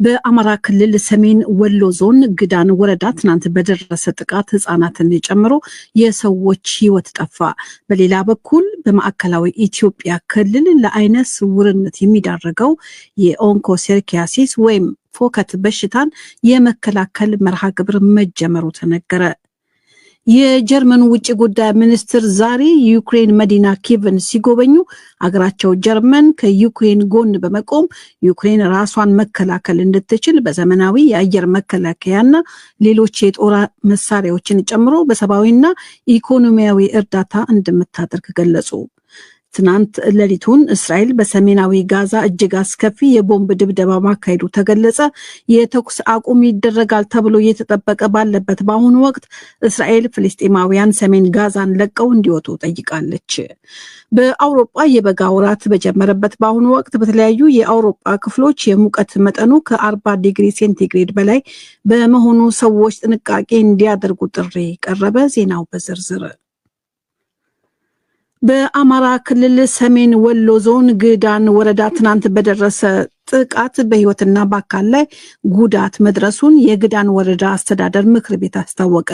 በአማራ ክልል ሰሜን ወሎ ዞን ግዳን ወረዳ ትናንት በደረሰ ጥቃት ህጻናትን ጨምሮ የሰዎች ህይወት ጠፋ። በሌላ በኩል በማዕከላዊ ኢትዮጵያ ክልል ለአይነ ስውርነት የሚዳርገው የ onchocerciasis ወይም ፎከት በሽታን የመከላከል መርሃ ግብር መጀመሩ ተነገረ። የጀርመኑ ውጭ ጉዳይ ሚኒስትር ዛሬ የዩክሬን መዲና ኪቭን ሲጎበኙ አገራቸው ጀርመን ከዩክሬን ጎን በመቆም ዩክሬን ራሷን መከላከል እንድትችል በዘመናዊ የአየር መከላከያና ሌሎች የጦር መሳሪያዎችን ጨምሮ በሰብአዊና ኢኮኖሚያዊ እርዳታ እንደምታደርግ ገለጹ። ትናንት ሌሊቱን እስራኤል በሰሜናዊ ጋዛ እጅግ አስከፊ የቦምብ ድብደባ ማካሄዱ ተገለጸ። የተኩስ አቁም ይደረጋል ተብሎ እየተጠበቀ ባለበት በአሁኑ ወቅት እስራኤል ፍልስጤማውያን ሰሜን ጋዛን ለቀው እንዲወጡ ጠይቃለች። በአውሮጳ የበጋ ወራት በጀመረበት በአሁኑ ወቅት በተለያዩ የአውሮጳ ክፍሎች የሙቀት መጠኑ ከ40 ዲግሪ ሴንቲግሬድ በላይ በመሆኑ ሰዎች ጥንቃቄ እንዲያደርጉ ጥሪ ቀረበ። ዜናው በዝርዝር። በአማራ ክልል ሰሜን ወሎ ዞን ግዳን ወረዳ ትናንት በደረሰ ጥቃት በሕይወትና በአካል ላይ ጉዳት መድረሱን የግዳን ወረዳ አስተዳደር ምክር ቤት አስታወቀ።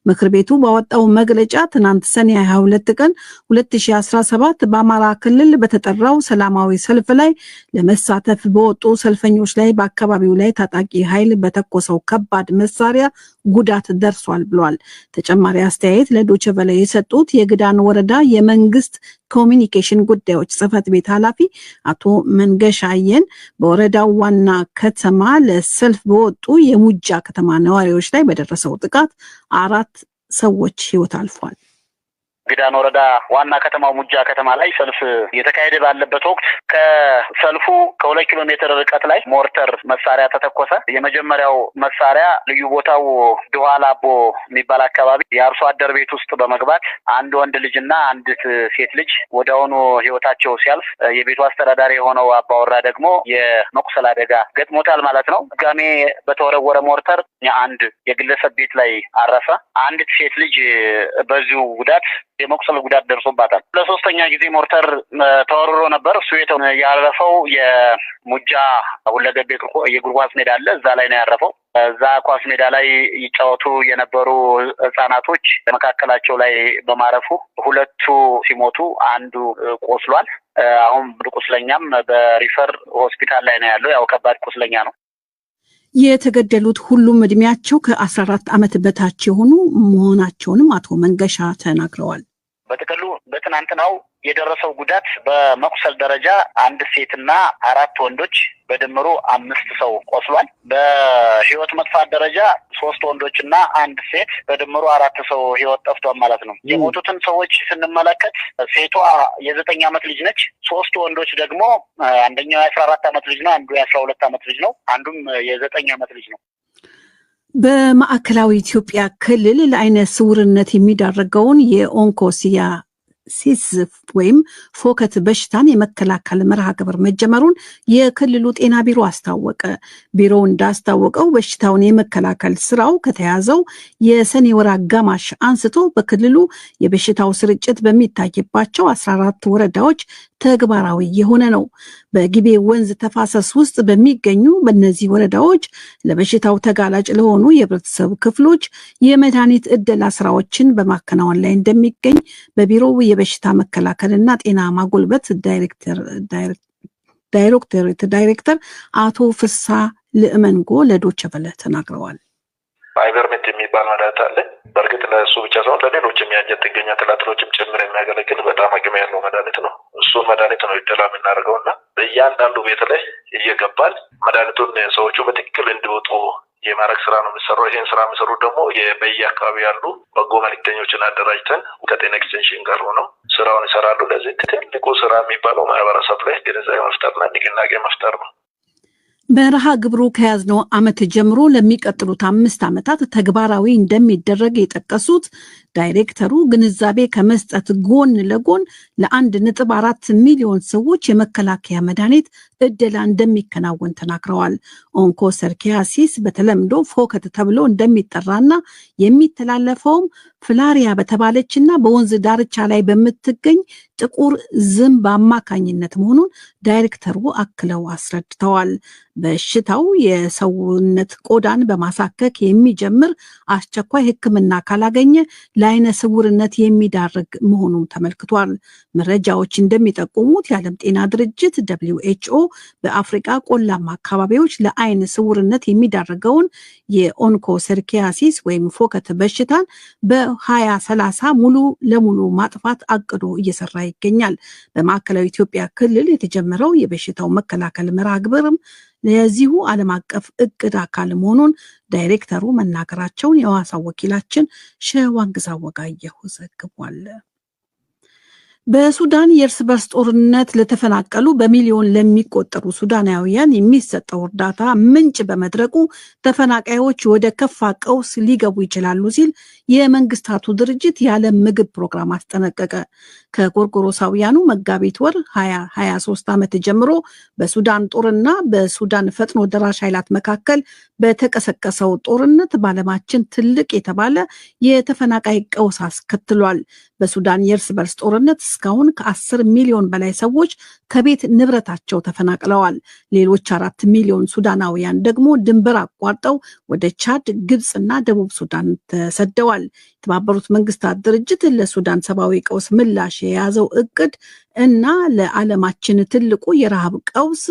ምክር ቤቱ ባወጣው መግለጫ ትናንት ሰኔ 22 ቀን 2017 በአማራ ክልል በተጠራው ሰላማዊ ሰልፍ ላይ ለመሳተፍ በወጡ ሰልፈኞች ላይ በአካባቢው ላይ ታጣቂ ኃይል በተኮሰው ከባድ መሳሪያ ጉዳት ደርሷል ብሏል። ተጨማሪ አስተያየት ለዶይቼ ቬለ የሰጡት የግዳን ወረዳ የመንግስት ኮሚኒኬሽን ጉዳዮች ጽህፈት ቤት ኃላፊ አቶ መንገሻ አየን በወረዳው ዋና ከተማ ለሰልፍ በወጡ የሙጃ ከተማ ነዋሪዎች ላይ በደረሰው ጥቃት አራት ሰዎች ህይወት አልፏል። ግዳን ወረዳ ዋና ከተማው ሙጃ ከተማ ላይ ሰልፍ እየተካሄደ ባለበት ወቅት ከሰልፉ ከ2 ኪሎ ሜትር ርቀት ላይ ሞርተር መሳሪያ ተተኮሰ። የመጀመሪያው መሳሪያ ልዩ ቦታው ድኋላቦ የሚባል አካባቢ የአርሶ አደር ቤት ውስጥ በመግባት አንድ ወንድ ልጅና አንዲት ሴት ልጅ ወዲያውኑ ህይወታቸው ሲያልፍ፣ የቤቱ አስተዳዳሪ የሆነው አባወራ ደግሞ የመቁሰል አደጋ ገጥሞታል ማለት ነው። ድጋሜ በተወረወረ ሞርተር አንድ የግለሰብ ቤት ላይ አረፈ። አንዲት ሴት ልጅ በዚሁ ጉዳት የመቁሰል ጉዳት ደርሶባታል። ለሶስተኛ ጊዜ ሞርተር ተወርሮ ነበር። እሱ ያረፈው የሙጃ ሁለገብ የእግር ኳስ ሜዳ አለ፣ እዛ ላይ ነው ያረፈው። እዛ ኳስ ሜዳ ላይ ይጫወቱ የነበሩ ህጻናቶች መካከላቸው ላይ በማረፉ ሁለቱ ሲሞቱ አንዱ ቆስሏል። አሁን ቁስለኛም በ refer ሆስፒታል ላይ ነው ያለው። ያው ከባድ ቁስለኛ ነው። የተገደሉት ሁሉም እድሜያቸው ከ14 ዓመት በታች የሆኑ መሆናቸውንም አቶ መንገሻ ተናግረዋል። በጥቅሉ በትናንትናው የደረሰው ጉዳት በመቁሰል ደረጃ አንድ ሴትና አራት ወንዶች በድምሩ አምስት ሰው ቆስሏል። በህይወት መጥፋት ደረጃ ሶስት ወንዶችና አንድ ሴት በድምሩ አራት ሰው ህይወት ጠፍቷል ማለት ነው። የሞቱትን ሰዎች ስንመለከት ሴቷ የ9 ዓመት ልጅ ነች። ሶስቱ ወንዶች ደግሞ አንደኛው የ14 ዓመት ልጅ ነው፣ አንዱ የ12 ዓመት ልጅ ነው፣ አንዱም የ9 ዓመት ልጅ ነው። በማዕከላዊ ኢትዮጵያ ክልል ለአይነ ስውርነት የሚዳርገውን የ onchocerciasis ወይም ፎከት በሽታን የመከላከል መርሃ ግብር መጀመሩን የክልሉ ጤና ቢሮ አስታወቀ። ቢሮው እንዳስታወቀው በሽታውን የመከላከል ስራው ከተያዘው የሰኔ ወር አጋማሽ አንስቶ በክልሉ የበሽታው ስርጭት በሚታይባቸው 14 ወረዳዎች ተግባራዊ የሆነ ነው። በጊቤ ወንዝ ተፋሰስ ውስጥ በሚገኙ በእነዚህ ወረዳዎች ለበሽታው ተጋላጭ ለሆኑ የህብረተሰብ ክፍሎች የመድኃኒት እደላ ስራዎችን በማከናወን ላይ እንደሚገኝ በቢሮው የበሽታ መከላከልና ጤና ማጎልበት ዳይሬክቶሬት ዳይሬክተር አቶ ፍሳ ልእመንጎ ለዶይቼ ቬለ ተናግረዋል። Ivermectin የሚባል መድኃኒት አለ። በእርግጥ ለእሱ ብቻ ሳይሆን ለሌሎችም የአንጀት ጥገኛ ትላትሎችም ጭምር የሚያገለግል በጣም አቅም ያለው መድኃኒት ነው። እሱን መድኃኒት ነው እደላ የምናደርገው እና በእያንዳንዱ ቤት ላይ እየገባን መድኃኒቱን ሰዎቹ በትክክል እንዲወጡ የማድረግ ስራ ነው የሚሰራው። ይህን ስራ የሚሰሩት ደግሞ በየአካባቢ ያሉ በጎ መልክተኞችን አደራጅተን ከጤና ኤክስቴንሽን ጋር ሆነው ስራውን ይሰራሉ። ለዚህ ትልቁ ስራ የሚባለው ማህበረሰብ ላይ ግንዛቤ መፍጠርና ንቅናቄ መፍጠር ነው። መርሃ ግብሩ ከያዝነው ዓመት ጀምሮ ለሚቀጥሉት 5 ዓመታት ተግባራዊ እንደሚደረግ የጠቀሱት ዳይሬክተሩ ግንዛቤ ከመስጠት ጎን ለጎን ለ1.4 ሚሊዮን ሰዎች የመከላከያ መድኃኒት እደላ እንደሚከናወን ተናግረዋል። Onchocerciasis በተለምዶ ፎከት ተብሎ እንደሚጠራና የሚተላለፈውም filaria በተባለችና በወንዝ ዳርቻ ላይ በምትገኝ ጥቁር ዝንብ አማካኝነት መሆኑን ዳይሬክተሩ አክለው አስረድተዋል። በሽታው የሰውነት ቆዳን በማሳከክ የሚጀምር፣ አስቸኳይ ሕክምና ካላገኘ ለአይነ ስውርነት የሚዳርግ መሆኑም ተመልክቷል። መረጃዎች እንደሚጠቁሙት የዓለም ጤና ድርጅት WHO በአፍሪቃ ቆላማ አካባቢዎች ለአይን ስውርነት የሚዳርገውን የ onchocerciasis ወይም ፎከት በሽታን በ2030 ሙሉ ለሙሉ ማጥፋት አቅዶ እየሰራ ይገኛል። በማዕከላዊ ኢትዮጵያ ክልል የተጀመረው የበሽታው መከላከል መርሃ ግብርም ለዚሁ ዓለም አቀፍ እቅድ አካል መሆኑን ዳይሬክተሩ መናገራቸውን የሐዋሳው ወኪላችን ሸዋንግዛ ወጋየሁ ዘግቧል። በሱዳን የእርስ በርስ ጦርነት ለተፈናቀሉ በሚሊዮን ለሚቆጠሩ ሱዳናውያን የሚሰጠው እርዳታ ምንጭ በመድረቁ ተፈናቃዮች ወደ ከፋ ቀውስ ሊገቡ ይችላሉ ሲል የመንግስታቱ ድርጅት የዓለም ምግብ ፕሮግራም አስጠነቀቀ። ከጎርጎሮሳውያኑ መጋቢት ወር 2023 ዓመት ጀምሮ በሱዳን ጦርና በሱዳን ፈጥኖ ደራሽ ኃይላት መካከል በተቀሰቀሰው ጦርነት በዓለማችን ትልቅ የተባለ የተፈናቃይ ቀውስ አስከትሏል። በሱዳን የእርስ በርስ ጦርነት እስካሁን ከ10 ሚሊዮን በላይ ሰዎች ከቤት ንብረታቸው ተፈናቅለዋል። ሌሎች 4 ሚሊዮን ሱዳናውያን ደግሞ ድንበር አቋርጠው ወደ ቻድ፣ ግብፅና ደቡብ ሱዳን ተሰደዋል። የተባበሩት መንግስታት ድርጅት ለሱዳን ሰብአዊ ቀውስ ምላሽ የያዘው እቅድ እና ለዓለማችን ትልቁ የረሃብ ቀውስ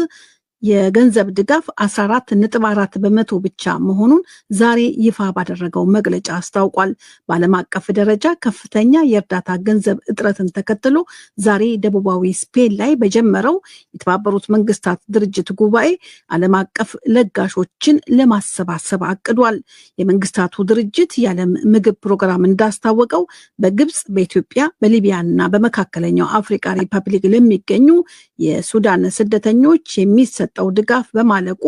የገንዘብ ድጋፍ 14.4% ብቻ መሆኑን ዛሬ ይፋ ባደረገው መግለጫ አስታውቋል። በዓለም አቀፍ ደረጃ ከፍተኛ የእርዳታ ገንዘብ እጥረትን ተከትሎ ዛሬ ደቡባዊ ስፔን ላይ በጀመረው የተባበሩት መንግስታት ድርጅት ጉባኤ ዓለም አቀፍ ለጋሾችን ለማሰባሰብ አቅዷል። የመንግስታቱ ድርጅት የዓለም ምግብ ፕሮግራም እንዳስታወቀው በግብፅ፣ በኢትዮጵያ፣ በሊቢያ እና በመካከለኛው አፍሪካ ሪፐብሊክ ለሚገኙ የሱዳን ስደተኞች የሚሰጠው ድጋፍ በማለቁ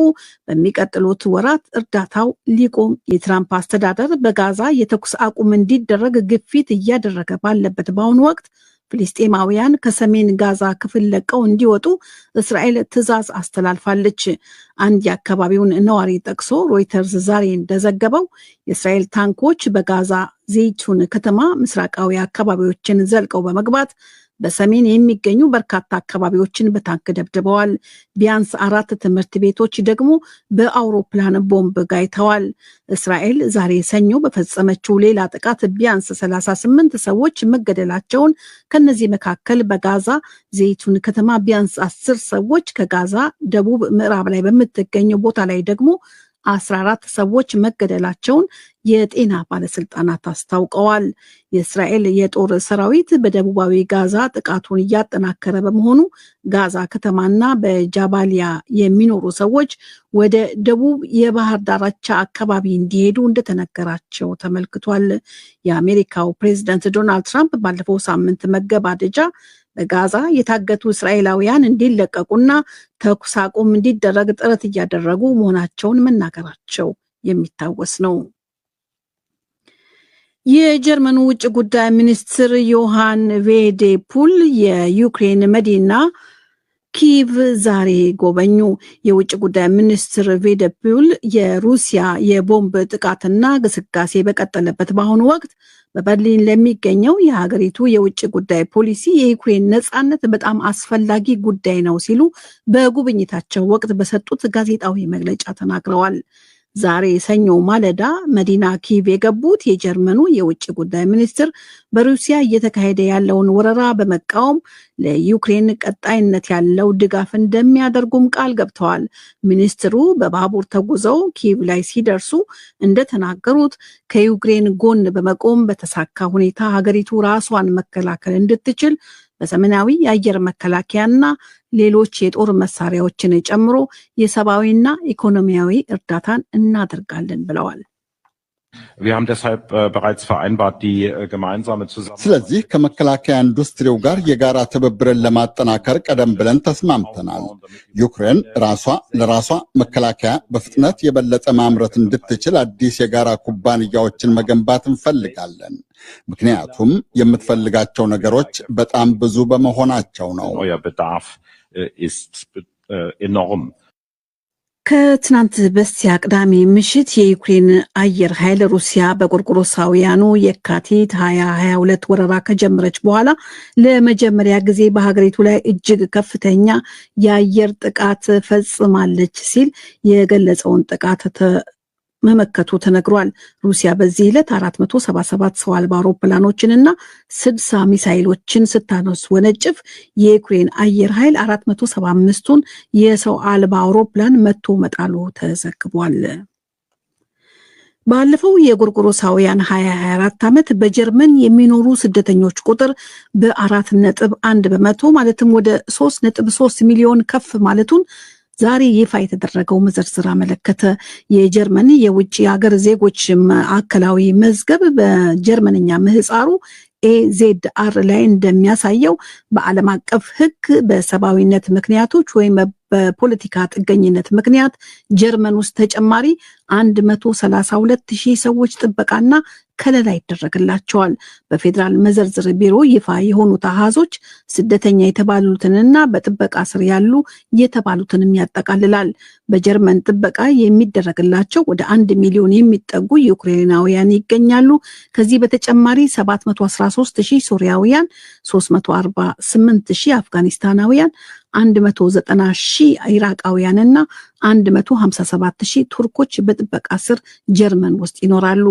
በሚቀጥሉት ወራት እርዳታው ሊቆም። የትራምፕ አስተዳደር በጋዛ የተኩስ አቁም እንዲደረግ ግፊት እያደረገ ባለበት በአሁኑ ወቅት ፍልስጤማውያን ከሰሜን ጋዛ ክፍል ለቀው እንዲወጡ እስራኤል ትዕዛዝ አስተላልፋለች። አንድ የአካባቢውን ነዋሪ ጠቅሶ ሮይተርስ ዛሬ እንደዘገበው የእስራኤል ታንኮች በጋዛ ዘይቱን ከተማ ምስራቃዊ አካባቢዎችን ዘልቀው በመግባት በሰሜን የሚገኙ በርካታ አካባቢዎችን በታንክ ደብድበዋል። ቢያንስ አራት ትምህርት ቤቶች ደግሞ በአውሮፕላን ቦምብ ጋይተዋል። እስራኤል ዛሬ ሰኞ በፈጸመችው ሌላ ጥቃት ቢያንስ 38 ሰዎች መገደላቸውን፣ ከነዚህ መካከል በጋዛ ዘይቱን ከተማ ቢያንስ 10 ሰዎች፣ ከጋዛ ደቡብ ምዕራብ ላይ በምትገኘው ቦታ ላይ ደግሞ 14 ሰዎች መገደላቸውን የጤና ባለስልጣናት አስታውቀዋል። የእስራኤል የጦር ሰራዊት በደቡባዊ ጋዛ ጥቃቱን እያጠናከረ በመሆኑ ጋዛ ከተማና በጃባሊያ የሚኖሩ ሰዎች ወደ ደቡብ የባህር ዳርቻ አካባቢ እንዲሄዱ እንደተነገራቸው ተመልክቷል። የአሜሪካው ፕሬዚደንት ዶናልድ ትራምፕ ባለፈው ሳምንት መገባደጃ በጋዛ የታገቱ እስራኤላውያን እንዲለቀቁና ተኩስ አቁም እንዲደረግ ጥረት እያደረጉ መሆናቸውን መናገራቸው የሚታወስ ነው። የጀርመኑ ውጭ ጉዳይ ሚኒስትር ዮሃን ቬዴፑል የዩክሬን መዲና ኪቭ ዛሬ ጎበኙ። የውጭ ጉዳይ ሚኒስትር ቬደፑል የሩሲያ የቦምብ ጥቃትና ግስጋሴ በቀጠለበት በአሁኑ ወቅት በበርሊን ለሚገኘው የሀገሪቱ የውጭ ጉዳይ ፖሊሲ የዩክሬን ነጻነት በጣም አስፈላጊ ጉዳይ ነው ሲሉ በጉብኝታቸው ወቅት በሰጡት ጋዜጣዊ መግለጫ ተናግረዋል። ዛሬ ሰኞ ማለዳ መዲና ኪቭ የገቡት የጀርመኑ የውጭ ጉዳይ ሚኒስትር በሩሲያ እየተካሄደ ያለውን ወረራ በመቃወም ለዩክሬን ቀጣይነት ያለው ድጋፍ እንደሚያደርጉም ቃል ገብተዋል። ሚኒስትሩ በባቡር ተጉዘው ኪቭ ላይ ሲደርሱ እንደተናገሩት ከዩክሬን ጎን በመቆም በተሳካ ሁኔታ ሀገሪቱ ራሷን መከላከል እንድትችል በዘመናዊ የአየር መከላከያና ሌሎች የጦር መሳሪያዎችን ጨምሮ የሰብአዊና ኢኮኖሚያዊ እርዳታን እናደርጋለን ብለዋል። Wir haben deshalb bereits vereinbart, die gemeinsame ስለዚህ ከመከላከያ ኢንዱስትሪው ጋር የጋራ ትብብርን ለማጠናከር ቀደም ብለን ተስማምተናል። ዩክሬን ራሷ ለራሷ መከላከያ በፍጥነት የበለጠ ማምረት እንድትችል አዲስ የጋራ ኩባንያዎችን መገንባት እንፈልጋለን። ምክንያቱም የምትፈልጋቸው ነገሮች በጣም ብዙ በመሆናቸው ነው። Neuer Bedarf ist enorm. ከትናንት በስቲያ ቅዳሜ ምሽት የዩክሬን አየር ኃይል ሩሲያ በጎርጎሮሳውያኑ የካቲት 2022 ወረራ ከጀመረች በኋላ ለመጀመሪያ ጊዜ በሀገሪቱ ላይ እጅግ ከፍተኛ የአየር ጥቃት ፈጽማለች ሲል የገለጸውን ጥቃት መመከቱ ተነግሯል። ሩሲያ በዚህ ዕለት 477 ሰው አልባ አውሮፕላኖችንና 60 ሚሳይሎችን ስታስወነጭፍ የዩክሬን አየር ኃይል 475ቱን የሰው አልባ አውሮፕላን መቶ መጣሉ ተዘግቧል። ባለፈው የጎርጎሮሳውያን 2024 ዓመት በጀርመን የሚኖሩ ስደተኞች ቁጥር በ4.1% ማለትም ወደ 3.3 ሚሊዮን ከፍ ማለቱን ዛሬ ይፋ የተደረገው መዘርዝር አመለከተ። የጀርመን የውጭ ሀገር ዜጎች ማዕከላዊ መዝገብ በጀርመንኛ ምህፃሩ AZR ላይ እንደሚያሳየው በዓለም አቀፍ ሕግ፣ በሰብአዊነት ምክንያቶች ወይም በፖለቲካ ጥገኝነት ምክንያት ጀርመን ውስጥ ተጨማሪ 132 ሺህ ሰዎች ጥበቃና ከለላ ይደረግላቸዋል። በፌዴራል መዘርዝር ቢሮ ይፋ የሆኑት አሃዞች ስደተኛ የተባሉትንና በጥበቃ ስር ያሉ የተባሉትንም ያጠቃልላል። በጀርመን ጥበቃ የሚደረግላቸው ወደ 1 ሚሊዮን የሚጠጉ ዩክሬናውያን ይገኛሉ። ከዚህ በተጨማሪ 713 ሺህ ሶሪያውያን፣ 348 ሺህ አፍጋኒስታናውያን፣ 190 ሺህ ኢራቃውያንና 157 ሺህ ቱርኮች በጥበቃ ስር ጀርመን ውስጥ ይኖራሉ።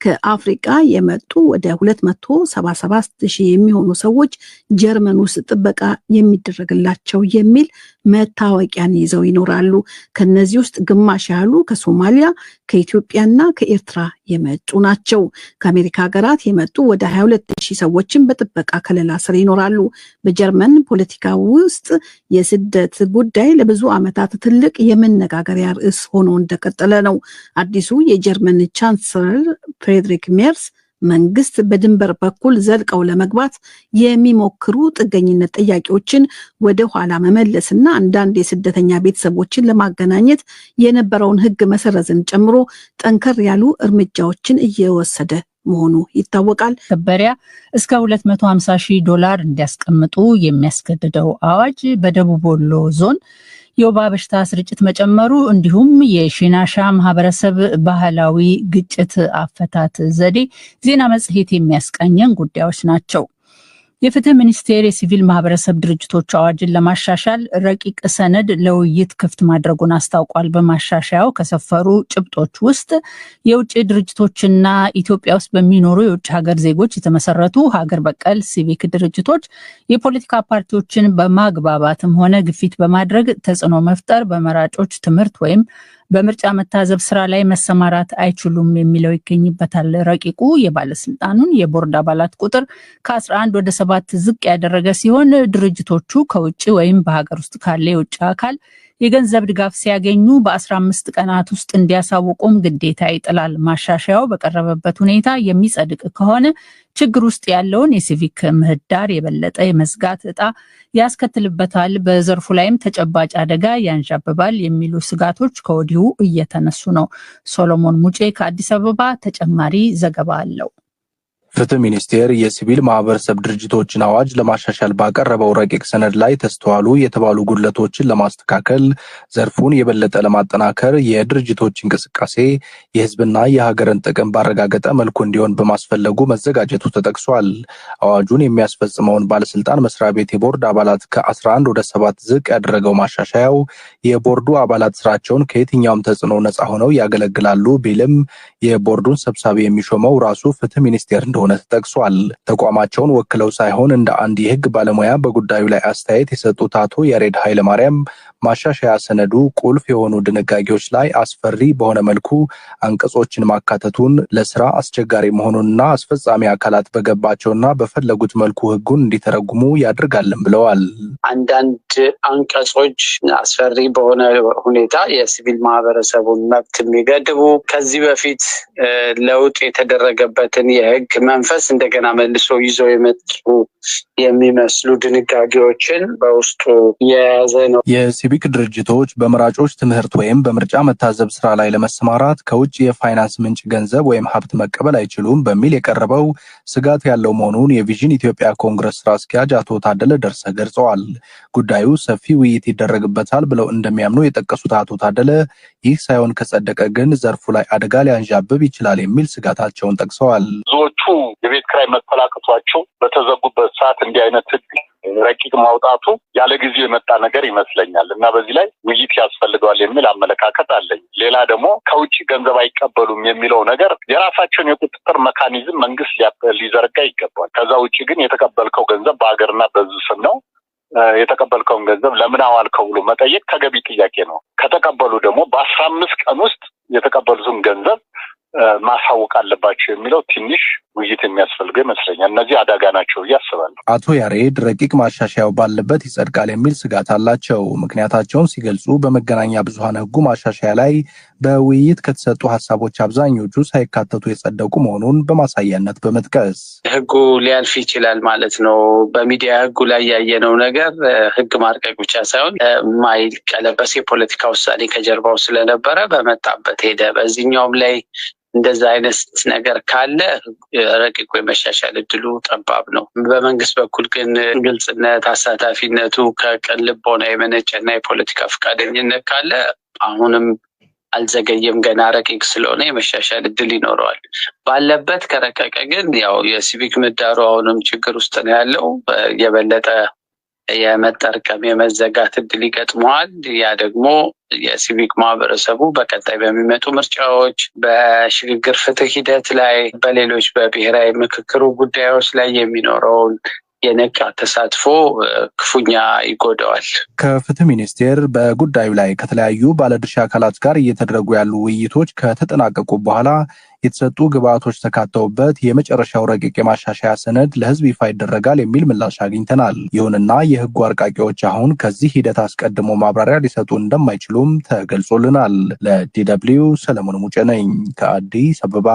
ከአፍሪቃ የመጡ ወደ 277 ሺህ የሚሆኑ ሰዎች ጀርመን ውስጥ ጥበቃ የሚደረግላቸው የሚል መታወቂያን ይዘው ይኖራሉ። ከነዚህ ውስጥ ግማሽ ያህሉ ከሶማሊያ፣ ከኢትዮጵያና ከኤርትራ የመጡ ናቸው። ከአሜሪካ ሀገራት የመጡ ወደ 22 ሺህ ሰዎችን በጥበቃ ከለላ ስር ይኖራሉ። በጀርመን ፖለቲካ ውስጥ የስደት ጉዳይ ለብዙ ዓመታት ትልቅ የመነጋገሪያ ርዕስ ሆኖ እንደቀጠለ ነው። አዲሱ የጀርመን ቻንስለር ፍሬድሪክ ሜርስ መንግስት በድንበር በኩል ዘልቀው ለመግባት የሚሞክሩ ጥገኝነት ጠያቂዎችን ወደ ኋላ መመለስና አንዳንድ የስደተኛ ቤተሰቦችን ለማገናኘት የነበረውን ሕግ መሰረዝን ጨምሮ ጠንከር ያሉ እርምጃዎችን እየወሰደ መሆኑ ይታወቃል። ከበሪያ እስከ 250 ሺህ ዶላር እንዲያስቀምጡ የሚያስገድደው አዋጅ፣ በደቡብ ወሎ ዞን የወባ በሽታ ስርጭት መጨመሩ፣ እንዲሁም የሺናሻ ማህበረሰብ ባህላዊ ግጭት አፈታት ዘዴ ዜና መጽሔት የሚያስቃኘን ጉዳዮች ናቸው። የፍትህ ሚኒስቴር የሲቪል ማህበረሰብ ድርጅቶች አዋጅን ለማሻሻል ረቂቅ ሰነድ ለውይይት ክፍት ማድረጉን አስታውቋል። በማሻሻያው ከሰፈሩ ጭብጦች ውስጥ የውጭ ድርጅቶችና ኢትዮጵያ ውስጥ በሚኖሩ የውጭ ሀገር ዜጎች የተመሰረቱ ሀገር በቀል ሲቪክ ድርጅቶች የፖለቲካ ፓርቲዎችን በማግባባትም ሆነ ግፊት በማድረግ ተጽዕኖ መፍጠር፣ በመራጮች ትምህርት ወይም በምርጫ መታዘብ ስራ ላይ መሰማራት አይችሉም የሚለው ይገኝበታል። ረቂቁ የባለስልጣኑን የቦርድ አባላት ቁጥር ከ11 ወደ 7 ዝቅ ያደረገ ሲሆን ድርጅቶቹ ከውጭ ወይም በሀገር ውስጥ ካለ የውጭ አካል የገንዘብ ድጋፍ ሲያገኙ በ15 ቀናት ውስጥ እንዲያሳውቁም ግዴታ ይጥላል። ማሻሻያው በቀረበበት ሁኔታ የሚጸድቅ ከሆነ ችግር ውስጥ ያለውን የሲቪክ ምህዳር የበለጠ የመዝጋት እጣ ያስከትልበታል፣ በዘርፉ ላይም ተጨባጭ አደጋ ያንዣብባል የሚሉ ስጋቶች ከወዲሁ እየተነሱ ነው። ሶሎሞን ሙጬ ከአዲስ አበባ ተጨማሪ ዘገባ አለው። ፍትህ ሚኒስቴር የሲቪል ማህበረሰብ ድርጅቶችን አዋጅ ለማሻሻል ባቀረበው ረቂቅ ሰነድ ላይ ተስተዋሉ የተባሉ ጉድለቶችን ለማስተካከል፣ ዘርፉን የበለጠ ለማጠናከር፣ የድርጅቶች እንቅስቃሴ የህዝብና የሀገርን ጥቅም ባረጋገጠ መልኩ እንዲሆን በማስፈለጉ መዘጋጀቱ ተጠቅሷል። አዋጁን የሚያስፈጽመውን ባለስልጣን መስሪያ ቤት የቦርድ አባላት ከ11 ወደ 7 ዝቅ ያደረገው ማሻሻያው የቦርዱ አባላት ስራቸውን ከየትኛውም ተጽዕኖ ነፃ ሆነው ያገለግላሉ ቢልም የቦርዱን ሰብሳቢ የሚሾመው ራሱ ፍትህ ሚኒስቴር እንደሆነ ተጠቅሷል። ተቋማቸውን ወክለው ሳይሆን እንደ አንድ የህግ ባለሙያ በጉዳዩ ላይ አስተያየት የሰጡት አቶ ያሬድ ኃይለማርያም ማሻሻያ ሰነዱ ቁልፍ የሆኑ ድንጋጌዎች ላይ አስፈሪ በሆነ መልኩ አንቀጾችን ማካተቱን፣ ለስራ አስቸጋሪ መሆኑንና አስፈጻሚ አካላት በገባቸውና በፈለጉት መልኩ ህጉን እንዲተረጉሙ ያደርጋልን ብለዋል። አንዳንድ አንቀጾች አስፈሪ በሆነ ሁኔታ የሲቪል ማህበረሰቡን መብት የሚገድቡ፣ ከዚህ በፊት ለውጥ የተደረገበትን የህግ መንፈስ እንደገና መልሶ ይዞ የመጡ የሚመስሉ ድንጋጌዎችን በውስጡ የያዘ ነው። የሲቪክ ድርጅቶች በመራጮች ትምህርት ወይም በምርጫ መታዘብ ስራ ላይ ለመሰማራት ከውጭ የፋይናንስ ምንጭ ገንዘብ ወይም ሀብት መቀበል አይችሉም በሚል የቀረበው ስጋት ያለው መሆኑን የቪዥን ኢትዮጵያ ኮንግረስ ስራ አስኪያጅ አቶ ታደለ ደርሰ ገልጸዋል። ጉዳዩ ሰፊ ውይይት ይደረግበታል ብለው እንደሚያምኑ የጠቀሱት አቶ ታደለ ይህ ሳይሆን ከጸደቀ ግን ዘርፉ ላይ አደጋ ሊያንዣብብ ይችላል የሚል ስጋታቸውን ጠቅሰዋል። ብዙዎቹ የቤት ኪራይ መክፈል አቅቷቸው በተዘጉበት ሰዓት እንዲህ አይነት ህግ ረቂቅ ማውጣቱ ያለ ጊዜው የመጣ ነገር ይመስለኛል እና በዚህ ላይ ውይይት ያስፈልገዋል የሚል አመለካከት አለኝ። ሌላ ደግሞ ከውጭ ገንዘብ አይቀበሉም የሚለው ነገር የራሳቸውን የቁጥጥር mechanism መንግስት ሊዘረጋ ይገባል። ከዛ ውጭ ግን የተቀበልከው ገንዘብ በሀገርና በሕዝብ ስም ነው። የተቀበልከውን ገንዘብ ለምን አዋልከው ብሎ መጠየቅ ተገቢ ጥያቄ ነው። ከተቀበሉ ደግሞ በ15 ቀን ውስጥ የተቀበሉትን ገንዘብ ማሳወቅ አለባቸው የሚለው ትንሽ ውይይት የሚያስፈልገው ይመስለኛል። እነዚህ አደጋ ናቸው ብዬ አስባለሁ። አቶ ያሬድ ረቂቅ ማሻሻያው ባለበት ይጸድቃል የሚል ስጋት አላቸው። ምክንያታቸውን ሲገልጹ በመገናኛ ብዙኃን ሕጉ ማሻሻያ ላይ በውይይት ከተሰጡ ሀሳቦች አብዛኞቹ ሳይካተቱ የጸደቁ መሆኑን በማሳያነት በመጥቀስ ሕጉ ሊያልፍ ይችላል ማለት ነው። በሚዲያ ሕጉ ላይ ያየነው ነገር ሕግ ማርቀቅ ብቻ ሳይሆን የማይቀለበስ የፖለቲካ ውሳኔ ከጀርባው ስለነበረ በመጣበት ሄደ። በዚህኛውም ላይ እንደዛ አይነት ነገር ካለ ረቂቁ የመሻሻል እድሉ ጠባብ ነው። በመንግስት በኩል ግን ግልጽነት፣ አሳታፊነቱ ከቅን ልቦና የመነጨና የፖለቲካ ፈቃደኝነት ካለ አሁንም አልዘገየም። ገና ረቂቅ ስለሆነ የመሻሻል እድል ይኖረዋል። ባለበት ከረቀቀ ግን ያው የሲቪክ ምህዳሩ አሁንም ችግር ውስጥ ነው ያለው። የበለጠ የመጠርቀም፣ የመዘጋት እድል ይገጥመዋል። ያ ደግሞ የሲቪክ ማህበረሰቡ በቀጣይ በሚመጡ ምርጫዎች፣ በሽግግር ፍትህ ሂደት ላይ፣ በሌሎች በብሔራዊ ምክክሩ ጉዳዮች ላይ የሚኖረውን የነቃ ተሳትፎ ክፉኛ ይጎዳዋል። ከፍትህ ሚኒስቴር በጉዳዩ ላይ ከተለያዩ ባለድርሻ አካላት ጋር እየተደረጉ ያሉ ውይይቶች ከተጠናቀቁ በኋላ የተሰጡ ግብዓቶች ተካተውበት የመጨረሻው ረቂቅ የማሻሻያ ሰነድ ለሕዝብ ይፋ ይደረጋል የሚል ምላሽ አግኝተናል። ይሁንና የሕጉ አርቃቂዎች አሁን ከዚህ ሂደት አስቀድሞ ማብራሪያ ሊሰጡ እንደማይችሉም ተገልጾልናል። ለ DW ሰለሞን ሙጬ ነኝ ከአዲስ አበባ።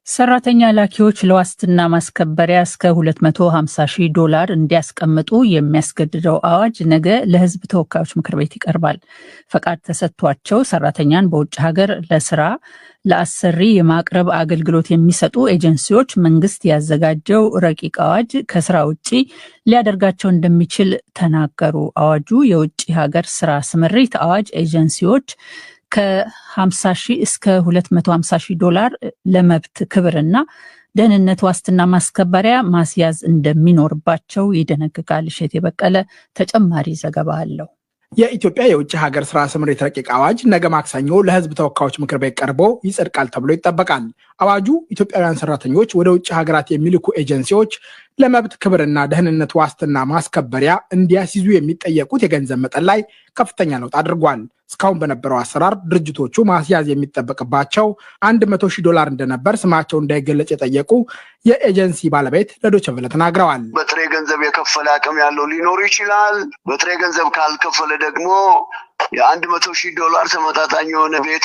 ሰራተኛ ላኪዎች ለዋስትና ማስከበሪያ እስከ 250 ሺህ ዶላር እንዲያስቀምጡ የሚያስገድደው አዋጅ ነገ ለሕዝብ ተወካዮች ምክር ቤት ይቀርባል። ፈቃድ ተሰጥቷቸው ሰራተኛን በውጭ ሀገር ለስራ ለአሰሪ የማቅረብ አገልግሎት የሚሰጡ ኤጀንሲዎች መንግስት ያዘጋጀው ረቂቅ አዋጅ ከስራ ውጪ ሊያደርጋቸው እንደሚችል ተናገሩ። አዋጁ የውጭ ሀገር ስራ ስምሪት አዋጅ ኤጀንሲዎች ከ50 ሺህ እስከ 250 ሺህ ዶላር ለመብት ክብርና ደህንነት ዋስትና ማስከበሪያ ማስያዝ እንደሚኖርባቸው ይደነግጋል። እሸቴ በቀለ ተጨማሪ ዘገባ አለው። የኢትዮጵያ የውጭ ሀገር ስራ ስምሪት ረቂቅ አዋጅ ነገ ማክሰኞ ለሕዝብ ተወካዮች ምክር ቤት ቀርቦ ይጸድቃል ተብሎ ይጠበቃል። አዋጁ ኢትዮጵያውያን ሰራተኞች ወደ ውጭ ሀገራት የሚልኩ ኤጀንሲዎች ለመብት ክብርና ደህንነት ዋስትና ማስከበሪያ እንዲያስይዙ የሚጠየቁት የገንዘብ መጠን ላይ ከፍተኛ ለውጥ አድርጓል። እስካሁን በነበረው አሰራር ድርጅቶቹ ማስያዝ የሚጠበቅባቸው 100,000 ዶላር እንደነበር ስማቸው እንዳይገለጽ የጠየቁ የኤጀንሲ ባለቤት ለዶይቼ ቬለ ተናግረዋል። በጥሬ ገንዘብ የከፈለ አቅም ያለው ሊኖር ይችላል። በጥሬ ገንዘብ ካልከፈለ ደግሞ የ100,000 ዶላር ተመጣጣኝ የሆነ ቤት